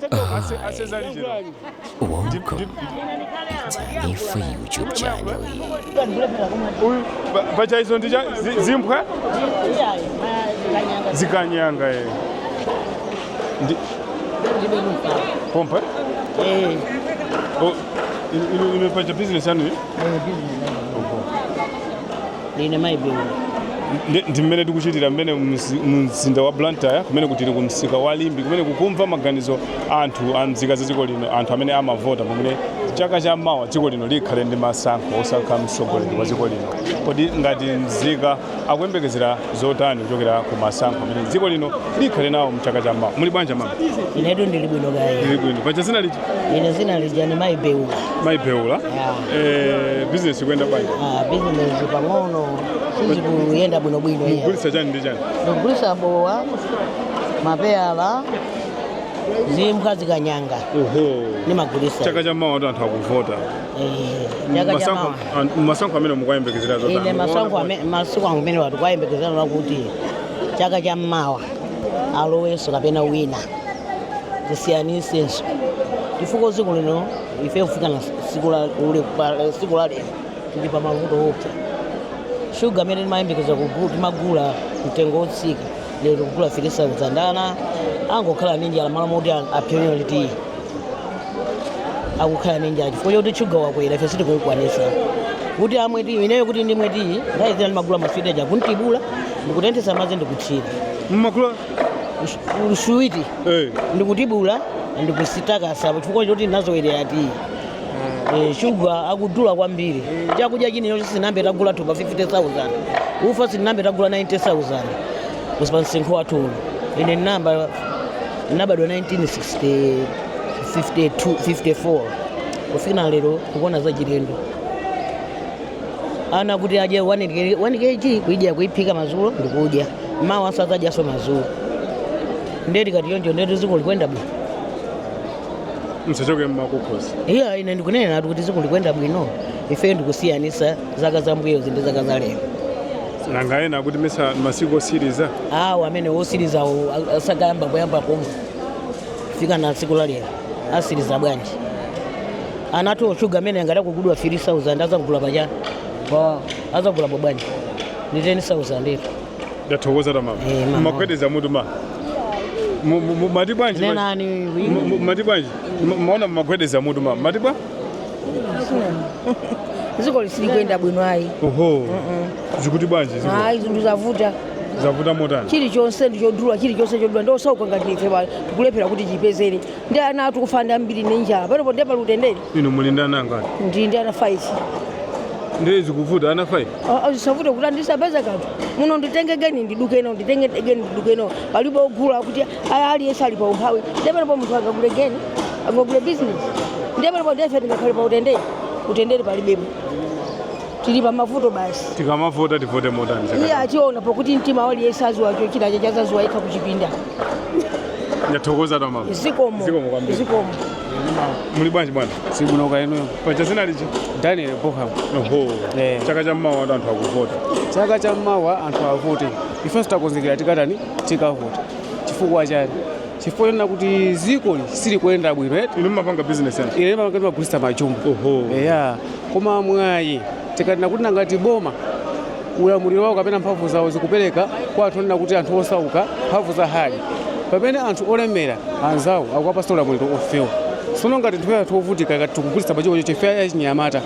Hi, welcome. It's Hanifa YouTube channel. Uyu pacha izo ndi zimbwa zikanyanga e ndi pompa. Oh, inu pacha business yanu iyi? Ndine Maibelo. Ndi mmene tikuchitira mmene mumzinda wa Blantyre, kumene kutili ku msika wa Limbe, kumene kukumva maganizo anthu a mzika za dziko lino, anthu amene amavota pamene chaka cha mawa dziko lino likhale ndi masankho osankha mtsogoleri wa dziko lino. Kodi ngati mzika akuyembekezera zotani kuchokera ku masankho amene dziko lino likhale nawo mchaka cha mawa? Muli bwanji, mama? Inetu ndili bwino kaye. Ndili bwino. Pacha zina liti? Ine zina lija ni Maibelo. Maibewula. Yeah. Business ikuyenda bwanji? Ah, business pang'ono sizikuyenda bwinobwino iya. Mugulitsa chani ndi chani? Ndikugulitsa bowa, mapeyala, zimbwa, zikanyanga. Oho. Nimagulitsa. Chaka cha mawa anthu akuvota. Chaka cha Masankho mawa. Masankho amene mukuyembekezera zotani? Ine masankho masiku amene watu kwayembekezera kuti chaka cha mmawa alowenso kapena wina, tisiyanisenso, chifukwa dziko lino ife kufika na siku la lero tili pa mavuto opsa. Shuga amene timayembekeza timagula mtengo wotsika, lero tikugula 3000. Ana angokhala ndi njala malo moti apyonera liti akukhala ndi njala chifukwa choti shuga wakwera. Ife sitikuyikwanisa kuti amwe tiyi. Ineyo kuti ndimwe tiyi, nthawi zina ndimagula maswiti aja kuntibula, ndikutenthesa madzi, ndikuthira. Mmakula? Shuwiti. Eh. Ndikutibula, ndikusitakasa chifukwa choti ndinazowerera tiyi. Shuga akudula kwambiri. Chakudya chini sinambe tagula thumba 50,000, ufa sinambe tagula 90,000 kusipa msinkhu wathu uno. Ine namba nabadwa 1952 54, kufika lero kukuona za chilendo. Ana kuti adye 1 kg, kuidya kuiphika madzulo ndikudya mawa, asadzadyaso madzulo. Ndeti kati yonjo ndeti dziko likwenda bwino. Msachoke mmakukhosi. Iya, ine ndikunena kuti dziko likwenda bwino. Ife ndikusiyanisa zaka za mbuyozi ndi zaka za lero. Nanga ena kuti mesa masiku osiriza? Awo amene osirizawo asakayamba kuyamba pomwe fika na tsiku la lero asiriza bwanji? Anatu shuga amene angati akugudwa 3000, azagula pachani? Azagula bwa bwanji? Ndi 10,000 ito. Ndathokoza tamama. Eh, mama. Mmakwedeza mutu ma. Mati bwanji? Nenani. Mati bwanji? Maona mmagwedeza mutu ma. Mati bwa? Dziko lisilikwenda bwino ayi. Oho. Zikuti bwanji ziko? Ayi, zinthu zavuta. Zavuta motani? Chilichonse ndichodula, chilichonse chodula. Ndiosauka ngati ife tikulephera kuti chipezere, ndi ana athu kufa ambiri ndi njala panopo. Ndiye pali utendere? Inu muli ndi ana angati? Ndi ana 5. Ndiye zikuvuta ana 5? Zisavute kuti andisapeza kanthu muno. Nditenge geni ndidukeno, nditenge geni ndidukeno, palibe ogula kuti aya. Aliyense ali pa umphawi. Ndiye panopo munthu angagule geni, angagule business? Ndiye panopo ndiye tingakhale pa utendere? Utendere palibepo, tili pa mavuto basi. Tikamavota tivote motani? Iye achiona pokuti mtima waliyense aziwa chochita chazaziwa yekha kuchipinda. Ndathokoza tamama. Zikomo. Zikomo kwambiri. Zikomo. Muli bwanji, bwana? Sibwino inuyo? Pacha zina liji? Daniel Boham. Oho. Eh. Chaka cha mmawa anthu akuvota. Chaka cha mmawa anthu avote. Ifenso takonzekera, tikatani? Tikavota. Chifukwa chani? Chifukwa chonena kuti ziko silikuyenda bwino eti. Inu mmapanga business yanji? Ine mapanga, timagulitsa majumbo. Oho. Eya, koma mwayi tikatina kuti nangati boma ulamuliro wawo kapena mphamvu zawo zikupereka kwa anthu onena kuti anthu osauka, mphamvu za hali, pamene anthu olemera anzawo akuwapasa ulamuliro ofewa. Sono ngati nthawi anthu ovutika, ngati tikugulitsa pachiko chefe achinyamata,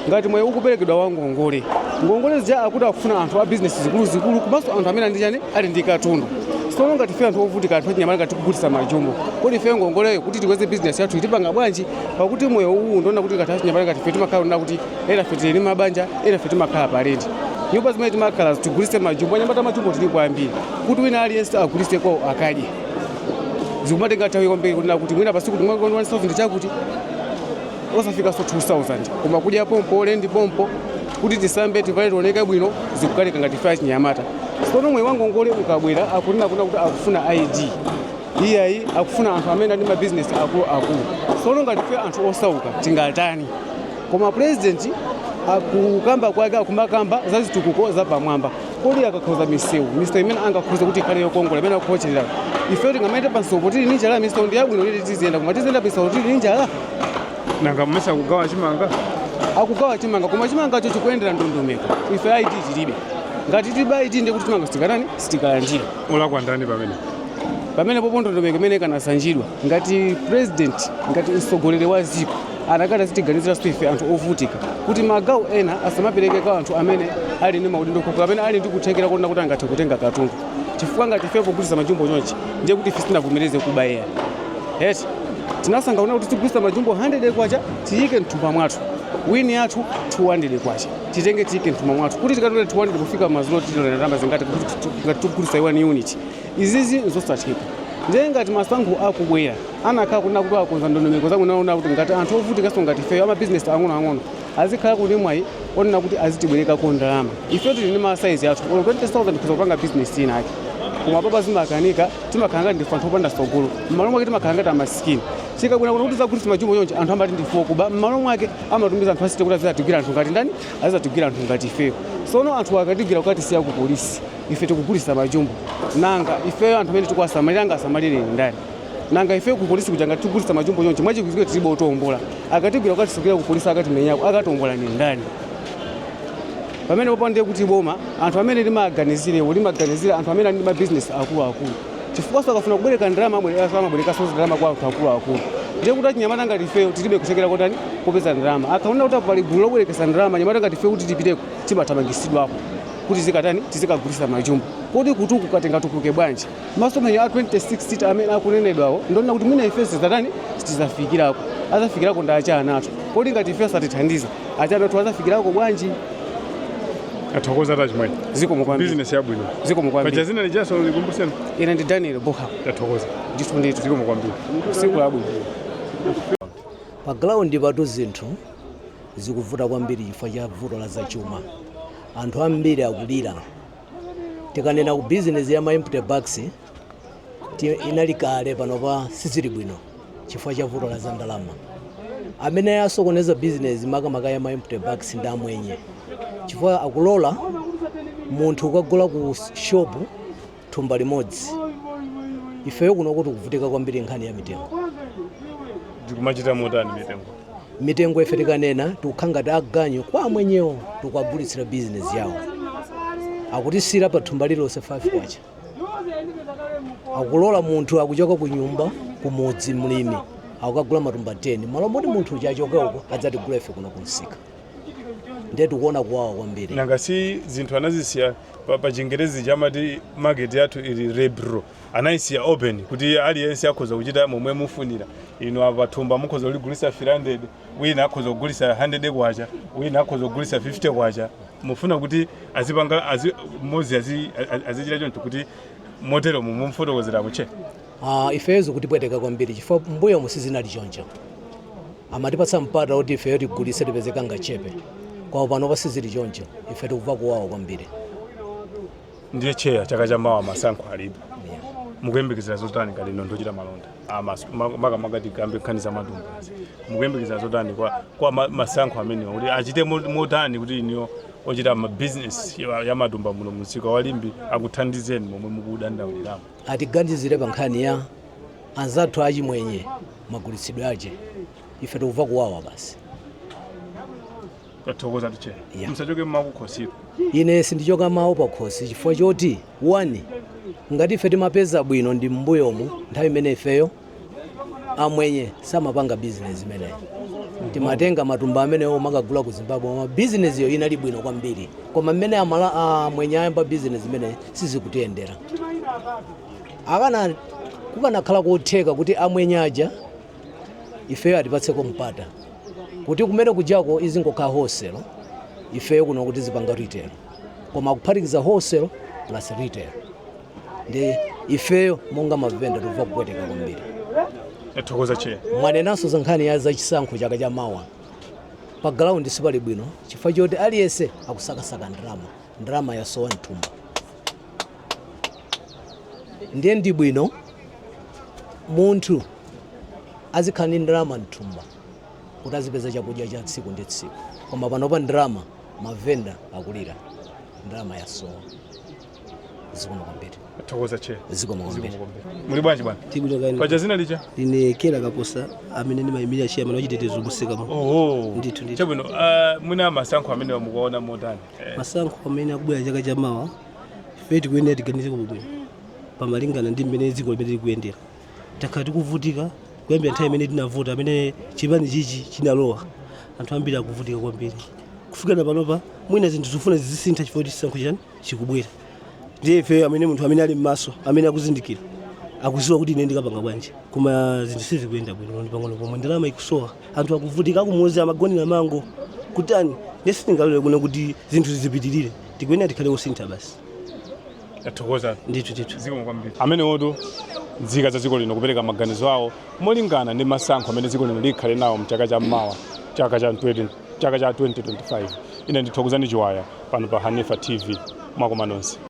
ngati mwayi ukuperekedwa wa ngongole, ngongole zija akuti akufuna anthu a bizinesi zikuluzikulu komanso anthu amene ali ndi chani, ali ndi katundu. Sono ngati ife anthu ovutika, anthu achinyamata, ngati tikugulitsa majumbo, kodi ife ngongoleyo kuti tikweze bizinesi yathu itipanga bwanji? Pakuti moyo uwu ndiona kuti ngati achinyamata ngati ife timakhala onena kuti ena ife tili ndi mabanja, ena ife timakhala pa rent, nyumba zimene timakhala tigulitse majumbo. Anyamata majumbo tili kwambiri, kuti wina aliyense agulitse kwawo akadye zikumatenga nthawi kwambiri, kunena kuti mwina pasiku timwe 1000 chakuti osafikanso 2000, koma kudya pompo, lendi pompo, kuti tisambe, tivale, tioneke bwino, zikukaleka ngati ife achinyamata. Sono mwayi wa ngongole ukabwera, akunena kuna kuti akufuna ID, iyayi, akufuna anthu amene ali mabizinesi akulu akulu. Sono ngati ife anthu osauka tingatani? Koma president akukamba kwake akumakamba za zitukuko zapamwamba. Kodi akakhoza misewu, misewu imene angakhoze kuti ikhale yokongola imene akukhocherera, ife tingamayende pansewu tili ndi njala? Misewu ndi yabwino liti tiziyenda, koma tiziyenda pansewu tili ndi njala? Nanga mmesa kugawa chimanga? Akugawa chimanga, koma chimangacho chikuyendera ndondomeko. Ife ID tilibe. Ngati tilibe ID, ndiye kuti chimanga sitikanani, sitikalandira. Ulakwa ndani pamene? Pamene popo ndondomeko imene ikanasanjidwa, ngati president, ngati mtsogoleri wa dziko, anakati azitiganiziranso ife anthu ovutika, kuti magawo ena asamapereke kwa anthu amene ali ndi maudindo kapena ali ndi kuthekera kuona kuti angathe kutenga katundu. Chifukwa ngati ife kugulitsa majumbo chonchi, ndiye kuti ife sitinavomereze kuba eya eti. Tinasankha kuona kuti tigulitsa majumbo 100 kwacha, tiyike mthumba mwathu, wini yathu 200 kwacha titenge tiyike mthumba mwathu, kuti tikatole 200 kufika mazulo titole ndalama zingati ngati tikugulitsa 1 unit? Izizi nzosatheka. Ndiye ngati masankho akubwera, anakhala kunena kuti akonza ndondomeko zakunaona kuti ngati anthu ovutikanso ngati ifeyo amabizinesi ang'onoang'ono azikhala kuti mwayi onena kuti azitibwerekako ndalama. Ife tili ndi masaizi athu, olo 20,000 kuza kupanga bizinesi ina ake, koma papa zimakanika. Timakhala ngati ndife anthu opanda tsogolo, m'malo mwake timakhala ngati amasikini. Tikabwera kuno kuti zagulitsa majumbo chonchi, anthu amati ndife okuba. M'malo mwake amatumiza anthu asite kuti azizatigwira anthu ngati ndani, azizatigwira anthu ngati ifeyo. Sono anthu akatigwira kukatisiya ku polisi, ife tikugulitsa majumbo, nanga ifeyo anthu amene tikuwasamalira angasamalire ndani? Nanga ife ku polisi kuja, ngati tikugulitsa majumbo chonchi, mwachikuziwe tilibe otombola, akatigwira kukatisukira ku polisi, akatimenyako, akatombola ni ndani pamene popo? Ndiye kuti boma anthu amene limaganizirewo, limaganizira anthu amene ali ndi mabizinesi akuluakulu, chifukwa akafuna kubwereka ndalama amabwerekanso ndalama kwa anthu akuluakulu. Ndiye kuti achinyamata ngati ifeyo tilibe kuthekera kotani kupeza ndalama. Akaona kuti pali gulu lobwerekesa ndalama, anyamata ngati ifeyo kuti tipiteko timathamangisidwako kuti zikatani, tizikagulisa majumbo. Kodi kutukuka tingatukuke bwanji? Masomphenya a 2060 amene akunenedwawo, ndonena kuti mwina ife sizatani, sitizafikirako. Azafikirako ndi achana athu. Kodi ngati ife asatithandiza, achana athu azafikirako bwanji? Athokoza tachimwene. Zikomo kwambiri. Bizinesi yabwino. Zikomo kwambiri. Paja zina lijaso likumbuseni. Ine ndi Daniel Boha. Tathokoza. Ndithu ndithu. Zikomo kwambiri. Tsiku labwino. Pa ground patu zinthu zikuvuta kwambiri chifukwa cha vuto la zachuma. Anthu ambiri akulira. Tikanena ku bizinesi ya ma empty bags inali kale, panopa sizili bwino chifukwa cha vuto la zandalama. Amene asokoneza bizinesi makamaka ya ma empty bags ndi amwenye, chifukwa akulola munthu ukagula ku shopu thumba limodzi. Ifeyo kuno kuti kuvutika kwambiri nkhani ya mitengo. Ndikumachita motani mitengo? Mitengo ife tikanena tikukhala ngati aganyu kwa amwenyewo, tikuwagulitsira bizinesi yawo. Akutisira pa thumba lililonse 5 kwacha. Akulola munthu akuchoka ku nyumba kumudzi, mlimi akukagula matumba 10, malo moti munthu uja achoke uko adzatigula ife kuno kumsika. Ndiye tikuona kuwawa kwambiri. Nanga si zinthu anazisiya pa Chingerezi chamati market yathu ili liberal, anayisiya open kuti aliyense akhoza kuchita momwe mufunira inu. Apa thumba mukhoza kuligulisa 300, wina akhoza kugulisa 100 kwacha, wina akhoza kugulisa 50 kwacha. Mufuna kuti azipanga mmodzi azichita choncho kuti motero mumfotokozera kuche? Ifeyo zikutipweteka kwambiri chifukwa mbuyomu sizinali choncho. Amatipatsa mpata kuti ifeyo tigulitse tipezeka ngachepe kwawo. Panopa sizili choncho, ife tikubva kuwawa kwambiri. Ndiye cheya, chaka chamawa masankho alipo, mukuyembekezera zotani ngati ino ndochita malonda? Makamaka tikambe nkhani za matumbazi, mukuyembekezera zotani kwa masankho amenewa, kuti achite motani kuti iniyo ochita mabizinesi ya matumba muno mumsika wa Limbe akuthandizeni momwe mukudandauliramo? Atiganizire pa nkhani ya anzathu achimwenye, magulitsidwe ache. Ife tikubva kuwawa basi. Tathokoza tuche. Yeah. Msachoke mmakukhosiro. Ine sindichoka mawu pakhosi chifukwa choti one, ngati ife timapeza bwino ndi m'mbuyomu, nthawi imene ifeyo amwenye samapanga bizinesi imeneyi, timatenga matumba amenewo makagula ku Zimbabwe, koma bizinesiyo inali bwino kwambiri. Koma mmene amala amwenye ayamba bizinesi imeneyi, sizikutiyendera. Akana kukanakhala kotheka kuti amwenye aja ifeyo atipatseko mpata kuti kumene kujako izingokhala wholesale, ifeyo kuno kuti zipanga retail, koma kuphatikiza wholesale plus retail, ndi ifeyo monga mavenda tikubva kupweteka kwambiri. Tathokoza che. Mwanenanso za nkhani ya zachisankho chaka cha mawa, pa ground sipali bwino chifukwa choti aliyense akusakasaka ndalama, ndalama yasowa mthumba. Ndiye ndi bwino munthu azikhala ndi ndalama mthumba kuti azipeza chakudya cha tsiku ndi tsiku, koma panopa ndalama, mavenda akulira, ndalama yasowa. Zikomo kwambiri. Thokoza che. Zikomo kwambiri. Muli bwanji bwana? Tibwino. Paja zina lija? Ine Kera Kaposa, amene ndimayimira chairman wachitetezo musikamo. Oho. Ndithu, ndithu. Chabwino, mwina masankho amene mukuona motani? Masankho amene akubwera chaka chamawa, ife tikuyendera tiganizeko bwino pamalingana ndi mmene dziko limene likuyendera. Takhala tikuvutika kuyambira nthawi imene tinavota, amene chipani chichi chinalowa. Anthu ambiri akuvutika kwambiri kufikira panopa. Mwina zinthu zifuna zizisintha chifukwa kuti chisankho chani chikubwera. Ndiye ife amene munthu amene ali m'maso, amene akuzindikira, akuziwa kuti ine ndikapanga bwanji, koma zinthu sizikuyenda bwino ndi pang'ono pomwe. Ndalama ikusowa, anthu akuvutika, akumuzi amagonera mango kutani. Ndiye sitingalole kuno kuti zinthu zizipitirire. Tikuyenera tikhale osintha basi. Tathokoza. Ndithu, ndithu. Zikomo kwambiri. Amenewotu nzika za dziko lino kupereka maganizo awo molingana ndi masankho amene dziko lino likhale nawo mchaka cha mmawa, chaka cha 2025. Ine ndithokozani Chiwaya pano pa Hanifa TV. Mwakoma nonse.